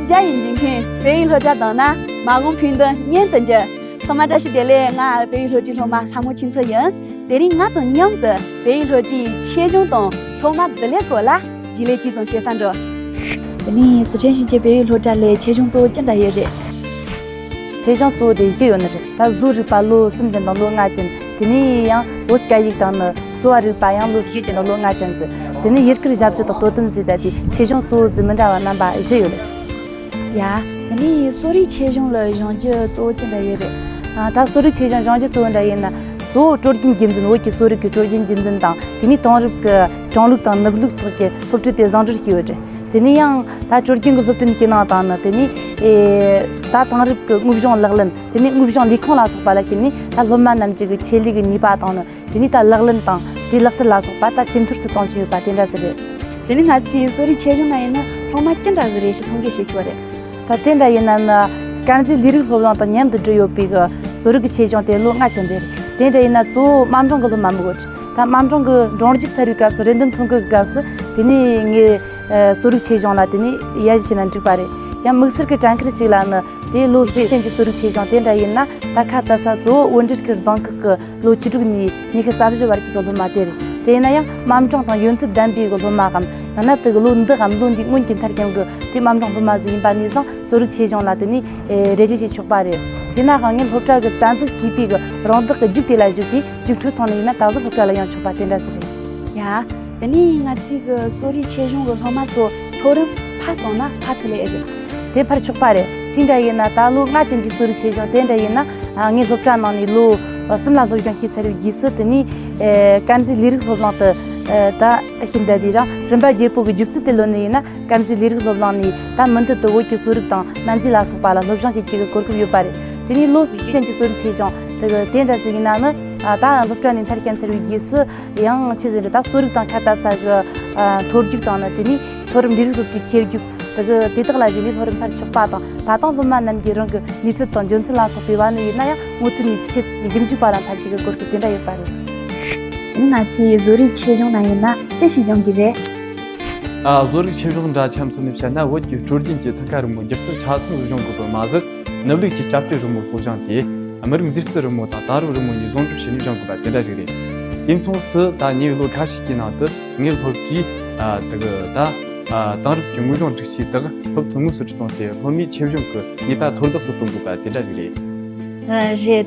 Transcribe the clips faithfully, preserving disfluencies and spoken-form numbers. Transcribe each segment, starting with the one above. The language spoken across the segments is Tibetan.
སྐྱ་ཡི་འཇིགས་མཁན་བལ་ཡུལ་སློབ་གྲྭ་དང་ན་མ་འོངས་ཕུགས་འདུན་མཉམ་དུ་འགྱུར། ཚང་མ་བཀྲ་ཤིས་བདེ་ལེགས། ང་བལ་ཡུལ་སློབ་གྲྭའི་སློབ་མ་ལྷ་མོ་ཆོས་མཚོ་ཡིན། དེ་རིང་ང་དང་མཉམ་དུ་བལ་ཡུལ་སློབ་གྲྭའི་ཆོས་གཞུང་དང་སློབ་མ་བསྡུ་ལེན་སྐོར་ལ་རྗེས་ལུས་ཅིག་ཙམ་བཤད་ས་འགྲོ། དེ་ནས་སི་ཁྲོན་ཞིང་ཆེན་བལ་ཡུལ་སློབ་གྲྭ་ལ་ཆོས་གཞུང་གཙོ་བོ་ཅི་འདྲ་ཡོད་རེད། ཆོས་གཞུང་གཙོ་བོ་དེ་བཞི་ཡོད་ནི་རེད། ད་བཟོ་རིག་པ་ལོ་གསུམ་ཅན་དང་ལོ་ལྔ་ཅན། དེ་ནས་ཡང་བོད་སྐད་ཡིག་དང་ནི་གསོ་བ་རིག་པ་ཡང་ལོ་བཞི་ཅན་དང་ལོ་ལྔ་ཅན་ཟེར། དེ་ནས་ཡུལ་སྐོར་ཞབས་ཞུ་དང་དོ་དམ་ཟེར། ད་དེ་ཆོས་གཞུང་གཙོ་བོ་ཟེར་མི་འདྲ་བ་རྣམ་པ་བཞི་ཡོད་རེད། ཡ། དེ་ནས་གསོ་རིག་ཆོས་གཞུང་ལ་སྦྱང་རྒྱུ་གཙོ་བོ་ཅི་འདྲ་ཡོད་རེད། ཨ། ད་གསོ་རིག་ཆོས་གཞུང་སྦྱང་རྒྱུ་གཙོ་བོ་འདྲ་ཡིན་ན། གཙོ་བོ་སྲོལ་རྒྱུན་རྒྱུན་འཛིན། བོད་ཀྱི་གསོ་རིག་གི་སྲོལ་རྒྱུན་རྒྱུན་འཛིན་དང་། དེ་ནས་དེང་རབས་ཀྱི་གྲངས་ལུགས་དང་ནུབ་ལུགས་སོགས་ཀྱི་སློབ་ཁྲིད་དེ་བཟང་འབྲེལ་བྱས་ཡོད་རེད། དེ་ནས་ཡང་ད་སྲོལ་རྒྱུན་གྱི་སློབ་ཐོན་བྱེད་སྟངས་དང་ནི། དེ་ནས་ཨེ། ད་དེང་རབས་ཀྱི་དངོས་སྦྱོང་ལག་ལེན། དེ་ནས་དངོས་སྦྱོང་ལས་ཁུངས་ལ་སོགས་པ་ལ་བརྟེན་ནས། ད་སློབ་མ་རྣམས་ཀྱི་ཆེད་ལས་ཀྱི་ནུས་པ་དང་ནི། དེ་ནས་ད་ལག་ལེན་དང་དེའི་ལག་རྩལ་ལ་སོགས་པ་ད་ཇེ་མཐོར་སུ་གཏོང་བཞིན་ཡོད་པ་དེ་འདྲ་ཟིག་རེད། དེ་ནས་ང་ཚོའི་གསོ་རིག་ཆོས་གཞུང་ན་ཡིན་ན་སློབ་མ་ཅི་འདྲ་གི་རེ་ཞིག་ཐོན་སྐྱེད་བྱེད་ཀྱི་ཡོད་རེད། ད་དེ་འདྲ་ཡིན་ན་ནི། དཀར་མཛེས་ལས་རིགས་སློབ་གླིང་དང་མཉམ་དུ་འབྲེལ་ཡོད་པའི་གི་གསོ་རིག་གི་ཆོས་གཞུང་དེ་ལོ་ལྔ་ཅན་དེ་རེད། དེ་འདྲ་ཡིན་ན་གཙོ་བོ་དམའ་འབྲིང་གི་སློབ་མ་མི་དགོས། ད་དམའ་འབྲིང་གི་འབྲིང་རྒྱུགས་ཚར་བའི་སྐབས་སུ། རེ་འདུན་ཐོན་གི་སྐབས་སུ། དེ་ནས་ངས་ཨ་གསོ་རིག་ཆོས་གཞུང་ལ་དེ་ནས་ཡར་ཞུ་བྱས་ན་འགྲིག་པ་རེད། ཡང་དམིགས་བསལ་གྱི་གྲངས་ཁེར་ཞིག་ལ་ནི། དེ་ལོ་བཞི་ཅན་གྱི་གསོ་རིག་ཆོས་གཞུང་དེ་འདྲ་ཡིན་ན། ད་ཁ་ད་ས་གཙོ་བོ་དབུ་འབྱེད་ཀྱི་རྫོང་ཁག་གི་ལོ་བཅུ་དྲུག་ནས་ཉི་ཤུ་རྩ་བཞི་བར་གྱི་སློབ་མ་དེ་རེད། དེ་ཡིན་ན་ཡང་དམའ་འབྲིང་དང་ཡོན་ཚད་ལྡན་པའི་སློབ་མའམ། ཡང་ན་དེ་གི་ལོ་འདི་གམ་ལོ་འདིའི་སྔོན་གྱི་མཐར་འཁྱོལ་གྱི་དེ་དམའ་འབྲིང་སློབ་མ་ཟིག་ཡིན་པ་ནས་བཟུང་གསོ་རིག་ཆོས་གཞུང་ལ་དེ་ནས་ཨེ་རེ་ཞུ་བྱེད་ཆོག་པ་རེད། དེ་ན་ཧང་ངས་སློབ་གྲྭ་གི་རྩ་འཛུགས་བྱས་པའི་གི་རང་བདག་གི་རྒྱུགས་དེ་ལ་ཞུགས་ཏེ། རྒྱུགས་འཕྲོད་སོང་ནི་ཡིན་ན་ད་གཟོད་སློབ་གྲྭ་ལ་ཡོང་ཆོག་པ་དེ་འདྲ་ཟིག་རེད། ཡ། དེ་ནས་ང་ཚོའི་གི་གསོ་རིག་ཆོས་གཞུང་གི་སློབ་མ་ཚོ་མཐོ་རིམ་ཕར་སོང་ན་ཕར་ཐུབ་ལེ་ཨེ་རེད། དེ་ཕར་ཆོག་པ་རེད། གཅིག་འདྲ་ཡིན་ན་ད་ལོ་ལྔ་ཅན་གྱི་གསོ་རིག་ཆོས་གཞུང་དེ་འདྲ་ཡིན་ན། ཨ། ངའི་སློབ་གྲྭ་ནང་ནས་ལོ་གསུམ་ལ་སློབ་སྦྱོང་བྱས་ཚར་བའི་རྗེས་སུ། དེ་ནས་ཨེ་དཀར་མཛེས་ལས་རིགས་སློབ་གླིང་དུ་ཨེ་ད་ཕྱིན་བསྡད་དེ། རང་རིམ་པ་བརྒྱད་པོ་གི་རྒྱུགས་ཚད་དེ་ལོན་ནི་ཡིན་ན། དཀར་མཛེས་ལས་རིགས་སློབ་གླིང་ནས་ད་མུ་མཐུད་དུ་བོད་ཀྱི་གསོ་རིག་དང་སྨན་རྫས་ལ་སོགས་པ་ལ་སློབ་སྦྱོང་བྱེད་རྒྱུ་གི་གོ་སྐབས་ཡོད་པ་རེད། དེ་ནས་ལོ་བཞི་ཅན་གྱི་གསོ་རིག་ཆོས་གཞུང་དེ་དེ་འདྲ་ཟིག་ཡིན་ན་ནི། ཨ། ད་སློབ་གྲྭ་ནས་མཐར་འཁྱོལ་ཚར་བའི་རྗེས་སུ། ཡང་ཆི་ཟེར་རེད། ད་གསོ་རིག་དང་ཁ་ད་ས་གི་ཨ་མཐོ་རྒྱུགས་དང་ནི། དེ་ནས་མཐོ་རིམ་ལས་རིགས་སློབ་གྲྭའི་ཁེར་རྒྱུགས་དེ་གི་དེ་དག་ལ་གཞིགས་ནས་སློབ་རིམ་ཕར་ཆོག་པ་དང་། ད་དུང་སློབ་མ་རྣམས་ཀྱིས་རང་གི་ནུས་ཚད་དང་འཇོན་ཚད་ལ་སོགས་པའི་བར་ནས་ཡིན་ན་ཡང་ངོ་ཚ་ནས་ཆེད་ཞིབ་འཇུག་པ་ལ་མཐར་གྱི་གི་གོ་སྐབས་དེ་འདྲ་ཡོད་པ་རེད། ཡིན་ན་ང་ཚོའི་བཟོ་རིག་ཆོས་གཞུང་ན་ཡིན་ན་ཅི་ཞིག་སྦྱང་གི་རེད། ཨ། བཟོ་རིག་ཆོས་གཞུང་འདྲ་ཆ་མཚོན་ནས་བཤད་ན། བོད་ཀྱི་སྲོལ་རྒྱུན་གྱི་ཐང་ཀ་རི་མོ་སྒྱུ་རྩལ་ཆ་ཚང་སྦྱང་དགོས་པར་མ་ཟད། ནུབ་ལུགས་ཀྱི་སྐྱབས་བཅོལ་རི་མོ་སོགས་སྦྱངས་ཏེ། མི་རིགས་མཛེས་རྩལ་རི་མོ་དང་དེང་རབས་རི་མོ་གཉིས་ཟུང་འབྲེལ་བྱས་ནས་སྦྱང་དགོས་པ་དེ་འདྲ་ཞིག་རེད། དུས་མཚུངས་སུ་ད་ཉེ་བའི་ལོ་ཁ་ཤས་ཀྱི་ནང་དུ་ངའི་སློབ་གྲྭས། ཨ། དེ་གི་ད། ཨ། དེང་རབས་ཀྱི་དངོས་སྦྱོང་སྒྲིག་ཆས་དག་སློབ་ཚན་དངོས་སུ་ཁྲིད་བཏང་སྟེ། སློབ་མའི་ཆོས་གཞུང་གི་ནུས་པ་མཐོར་འདེགས་སུ་གཏོང་དགོས་པ་དེ་འདྲ་ཞིག་རེད། ཨ། རེད།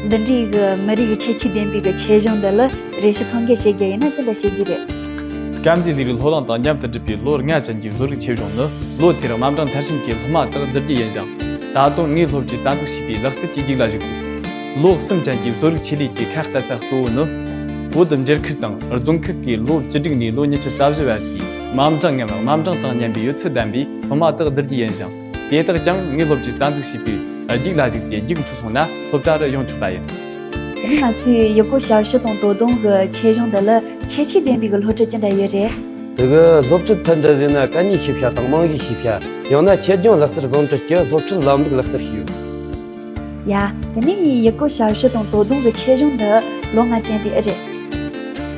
ད་འདི་འདྲའི་གི་མི་རིགས་ཀྱི་ཁྱད་ཆོས་ལྡན་པའི་གི་ཆོས་གཞུང་འདི་ལ་རེ་ཞིག་ཐོན་སྐྱེད་བྱེད་རྒྱུ་ཡིན་ན་ཅི་འདྲ་བྱེད་རྒྱུ་རེད། དཀར་མཛེས་ལས་རིགས་སློབ་གླིང་དང་མཉམ་དུ་བསྒྲུབས་པའི་ལོ་ལྔ་ཅན་གྱི་བཟོ་རིག་ཆོས་གཞུང་ནི། ལོ་དེར་དམའ་འབྲིང་མཐར་ཕྱིན་གྱི་སློབ་མ་དག་བསྡུ་རྒྱུ་ཡིན་ཞིང་། ད་དུང་ངའི་སློབ་གྲྭས་རྩ་འཛུགས་བྱས་པའི་ལག་རྩལ་གྱི་རྒྱུགས་ལ་གཞིགས་ཏེ། ལོ་གསུམ་ཅན་གྱི་བཟོ་རིག་ཆེད་ལས་ཀྱི་ཁ་གཏད་ས་གཙོ་བོ་ནི། བོད་འབྲེལ་མཁར་དང་རྫོང་ཁུལ་གྱི་ལོ་བཅུ་དྲུག་ནས་ལོ་ཉི་ཤུ་རྩ་བཞི་བར་གྱི་དམའ་འབྲིང་ངམ་དམའ་འབྲིང་དང་མཉམ་པའི་ཡོད་ཚད་ལྡན་པའི་སློབ་མ་དག་བསྡུ་རྒྱུ་ཡིན་ཞིང་། དེ་དག་ཀྱང་ངའི་སློབ་གྲྭས་རྩ་འཛུགས་བྱས་པའི་རྒྱུགས་ལ་གཞིགས་ཏེ། རྒྱུགས་འཕྲོད་སོང་ན་སློབ་གྲྭ་རུ་ཡོང་ཆོག་པ་ཡིན། དེ་ནས་ང་ཚོའི་ཡུལ་སྐོར་ཞབས་ཞུ་དང་དོ་དམ་གྱི་ཆོས་གཞུང་འདི་ལ་ཁྱད་ཆོས་ལྡན་པའི་གི་སློབ་ཁྲིད་ཅི་འདྲ་ཡོད་རེད། དེ་གི་སློབ་ཁྲིད་ཐད་འདྲ་ཟེར་ན། གད་སྙིགས་ཤེས་བྱ་དང་རྨང་གཞི་ཤེས་བྱ། ཡང་ན་ཆེད་སྦྱོང་ལག་རྩལ་ཟུང་འབྲེལ་གྱི་སློབ་ཁྲིད་ལམ་ལུགས་ལག་བསྟར་བྱས་ཡོད། ཡ། དེ་ནས་ཡུལ་སྐོར་ཞབས་ཞུ་དང་དོ་དམ་གྱི་ཆོས་གཞུང་འདི་ལོ་ལྔ་ཅན་དེ་ཨེ་རེད།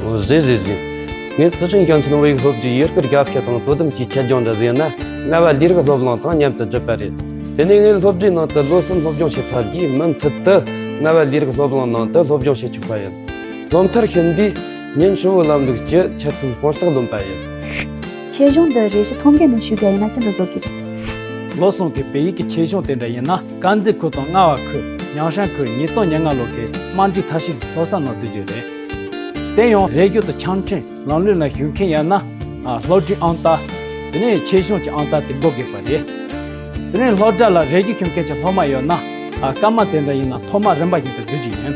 ཨོ། རེད་རེད་རེད། ངས་སི་ཁྲོན་ཞིང་ཆེན་བོད་ཡིག་སློབ་གྲྭའི་ཡུལ་སྐོར་རྒྱབ་སྐྱོར་དང་དོ་དམ་གྱི་ཆེད་སྦྱོང་འདྲ་ཟེར་ན། རྔ་བ་ལས་རིགས་སློབ་གླིང་དང་མཉམ་དུ་བསྒྲུབས་པ་རེད། དེ་ནས་ངས་སློབ་གྲྭའི་ནང་དུ་ལོ་གསུམ་སློབ་སྦྱོང་བྱས་ཚར་རྗེས། མུ་མཐུད་དུ་རྔ་བ་ལས་རིགས་སློབ་གླིང་ནང་དུ་སློབ་སྦྱོང་བྱེད་ཆོག་པ་ཡིན། སློབ་མཐར་ཕྱིན་དུས་ཉིན་ཧྲིལ་བོའི་ལམ་ལུགས་ཀྱི་ཆ་ཚང་སྤོང་རྟགས་ལོན་པ་ཡིན། ཆོས་གཞུང་འདི་རེ་ཞིག་ཐོན་སྐྱེད་ནང་ཞུགས་པ་ཡིན་ན་ཅི་འདྲ་བཟོ་གི་རེད། ལོ་གསུམ་གྱི་བོད་ཡིག་གི་ཆོས་གཞུང་དེ་འདྲ་ཡིན་ན། དཀར་མཛེས་ཁུལ་དང་རྔ་བ་ཁུལ། ཉང་ཧྲན་ཁུལ། ཉིས་སྟོང་ཉེར་ལྔ་ལོ་གི་དམའ་འབྲིང་མཐར་ཕྱིན་སློབ་གསར་རྣམས་བསྡུ་རྒྱུ་རེད། དེ་ཡང་རེ་ཞུ་དང་ཆ་འཕྲིན་ལམ་ལུགས་ལ་ཞུགས་མཁན་ཡོད་ན། ཨ། སློབ་གྲྭའི་ཨང་རྟགས། དེ་ནས་ཆོས་གཞུང་གི་ཨང་རྟགས་དེ་དགོས་ཀྱི་ཡོད་པ་རེད། དེ་ནས་སློབ་གྲྭ་ལ་རེ་ཞུ་ཞུ་མཁན་གྱི་སློབ་མ་ཡོད་ན། ཨ། སྐར་མ་དེ་འདྲ་ཡིན་ན་ཐོག་མར་རིམ་པ་བཞིན་དུ་བསྡུ་རྒྱུ་ཡིན།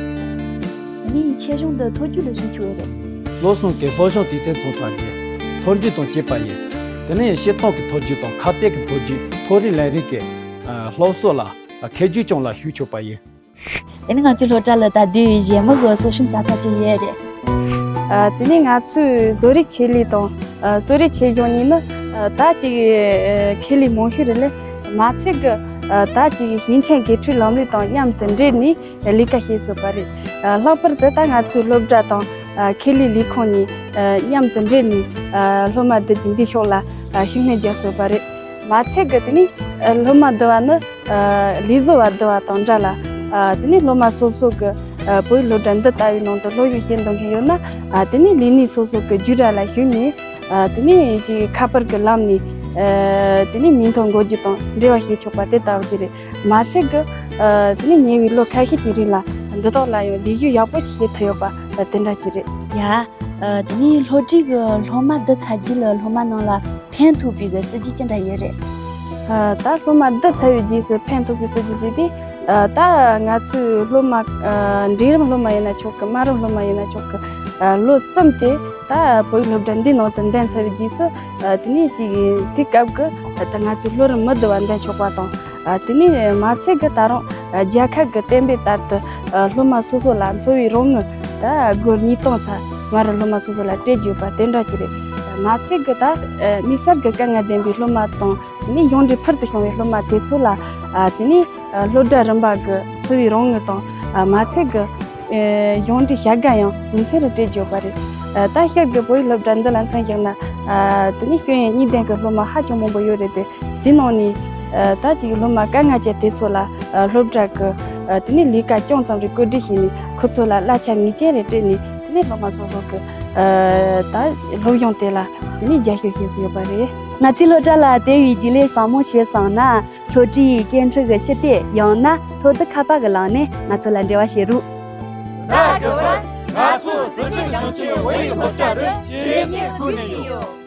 དེ་ནས་ཆོས་གཞུང་འདི་མཐོ་རྒྱུགས་ལ་ཞུགས་ཆོག་གི་རེད། ལོ་གསུམ་གྱི་སློབ་སྦྱོང་དུས་ཚོད་ཚང་ཚར་རྗེས། མཐོ་འབྲིང་དང་བཅས་པ་ཡིན། དེ་ནས་སྤྱིར་བཏང་གི་མཐོ་རྒྱུགས་དང་ཁ་གཏད་ཀྱི་མཐོ་རྒྱུགས། མཐོ་རིམ་ལས་རིགས་ཀྱི་ཨ་སློབ་གསོ་ལ་ཨ་མཁས་རྒྱུགས་སྦྱོང་ལ་ཞུགས་ཆོག་པ་ཡིན། དེ་ནས་ང་ཚོའི་སློབ་གྲྭ་ལ་ད་དུས་རྗེས་མ་གི་གསོ་སྐྱོང་བྱ་ཐབས་ཅིག་ཡོད་རེད། ཨ། དེ་ནས་ང་ཚོའི་བཟོ་རིག་ཆེད་ལས་དང་ཨ་གསོ་རིག་ཆོས་གཞུང་གཉིས་ནི་ཨ་ད་ཅིག་ཨ་ཁེ་ལས་མང་ཤོས་རེད་ལ། མ་ཚད་ཀྱི་ཨ་ད་ཅིག་ཞིང་ཆེན་འགན་འཁྲིའི་ལམ་ལུགས་དང་མཉམ་དུ་འབྲེལ་ནས་ལས་ཀ་བྱེད་སྲོལ་པ་རེད། ཨ་ལྷག་པར་དུ་ད་ང་ཚོའི་སློབ་གྲྭ་དང་ཨ་ཁེ་ལས་ལས་ཁུངས་གཉིས་ཨ་མཉམ་དུ་འབྲེལ་ནས་ཨ་སློབ་མ་བསྡུ་རྒྱུ་འདིའི་ཕྱོགས་ལ་ཨ་ཤུགས་སྣོན་རྒྱག་སྲོལ་པ་རེད། མ་ཚད་གི་དེ་ནས་ཨ་སློབ་མ་བསྡུ་བ་ནི་ཨ་ལས་བཟོ་བ་བསྡུ་བ་དང་འདྲ་ལ། ཨ་དེ་ནས་སློབ་མ་སོ་སོ་གི་ཨ་བོད་ཡིག་སློབ་གྲྭ་འདི་ལྟ་བུའི་ནང་དུ་སློབ་ཡོན་བྱེད་འདོད་མཁན་ཡོད་ན། ཨ་དེ་ནས་ལས་གནས་སོ་སོ་གི་རྒྱུགས་ར་ལ་ཞུགས་ནས། ཨ་དེ་ནས་ཅིག་ཁ་པར་གི་ལམ་ནས་ཨ་དེ་ནས་མིང་ཐོ་འགོད་རྒྱུ་དང་འབྲེལ་བ་བྱེད་ཆོག་པ་དེ་ལྟ་བུ་ཅིག་རེད། མ་ཚད་གི་ཨ་དེ་ནས་ཉེ་བའི་ལོ་ཁ་ཤས་ཀྱི་རིང་ལ་འདི་དག་ལ་ཡང་ལས་ཞུགས་ཡག་པོ་ཅིག་བྱེད་ཐུབ་ཡོད་པ་དེ་འདྲ་ཅིག་རེད། ཡ། ཨ་དེ་ནས་སློབ་གྲྭའི་གི་སློབ་མ་བསྡུ་ཚར་རྗེས་ལ་སློབ་མ་ནང་ལ་ཕན་ཐོགས་པའི་གི་སྲིད་ཇུས་ཅི་འདྲ་ཡོད་རེད། ཨ་ད་སློབ་མ་བསྡུ་ཚར་བའི་རྗེས་སུ་ཕན་ཐོགས་པའི་སྲིད་ཇུས་དེ་དེ་ཨ་ད་ང་ཚོའི་སློབ་མ་ཨ་འབྲིང་རིམ་སློབ་མ་ཡིན་ན་ཆོག་གི། དམའ་རིམ་སློབ་མ་ཡིན་ན་ཆོག་གི། ཨ་ལོ་གསུམ་དེ་ད་བོད་ཡིག་སློབ་གྲྭ་འདིའི་ནང་དུ་འདོན་ཚར་བའི་རྗེས་སུ། ཨ་དེ་ནས་ཅིག་དེ་སྐབས་ཀྱི་ཨ་ད་ང་ཚོའི་སློབ་རིམ་མི་བསྡུ་བ་འདོན་ཆོག་པ་དང་། ཨ་དེ་ནས་མ་ཚད་ཀྱི་ད་རུང་ཨ་རྒྱལ་ཁབ་ཀྱི་གཏན་འབེབས་ལྟར་དུ་ཨ་སློབ་མ་སོ་སོ་ལ་འཚོ་བའི་རོགས་དངུལ་ད་སྒོར་ཉིས་སྟོང་ཙམ་མ་རུ་སློབ་མ་སོ་སོ་ལ་སྤྲད་རྒྱུ་ཡོད་པ་དེ་འདྲ་ཅིག་རེད། མ་ཚད་ཀྱི་ད་ཨ་དམིགས་བསལ་གྱི་དཀའ་ངལ་ལྡན་པའི་སློབ་མ་དང་། དེ་ནས་གཞུང་འབྲེལ་ཕུལ་དུ་བྱུང་བའི་སློབ་མ་དེ་ཚོ་ལ་ཨ་དེ་ནས་ཨ་སློབ་གྲྭ་རིམ་པ་གི་འཚོ་བའི་རོགས་དངུལ་དང་། ཨ་མ་ཚད་ཀྱི་ཨ་གཞུང་འབྲེལ་བྱ་དགའ་ཡང་དུས་མཚུངས་རུ་སྤྲད་ཡོད་པ་རེད། ཨ་ད་ཤར་གྱི་བོད་ཡིག་སློབ་གྲྭ་འདི་ལ་མཚོན་བཞག་ན། ཨ་དེ་ནས་སྐྱོན་ཡོན་གཉིས་ལྡན་གྱི་སློབ་མ་ཧ་ཅང་མང་པོ་ཡོད་རེད་དེ། དེ་ནང་ནས་ཨ་ད་ཅིག་སློབ་མ་དཀའ་ངལ་ཅན་དེ་ཚོ་ལ་ཨ་སློབ་གྲྭ་གི་ཨ་དེ་ནས་ལས་ཀ་ཅུང་ཙམ་རེ་བཀོད་སྒྲིག་བྱས་ནས་ཁོ་ཚོ་ལ་གླ་ཆ་ངེས་ཅན་རེ་སྤྲད་ནས། དེ་ནས་སློབ་མ་སོ་སོ་གི་ཨ་ད་སློབ་སྦྱོང་དེ་ལ་དེ་ནས་རྒྱབ་སྐྱོར་བྱེད་སྲིད་ཡོད་པ་རེད། ང་ཚོའི་སློབ་གྲྭ་ལ་དེ་བས་རྒྱུན་ལས་ཟབ་མོ་བྱེད་བསམ་ན། སློབ་གྲྭའི་སྐད་འཕྲིན་གྱི་ཞུ་གཏེ་ཡང་ན་སློབ་དེབ་ཁ་པར་གྱི་ལམ་ནས་ང་ཚོ་ལ་འབྲེལ་བ་བྱེད་རོགས། ད་དགོས་པ། ང་ཚོ་ཟི་ཁྲོན་ཞིང་ཆེན་བོད་ཡིག་སློབ་གྲྭ་རུ་ཆེད་གཉེར་ཕུལ་ནས་ཡོད།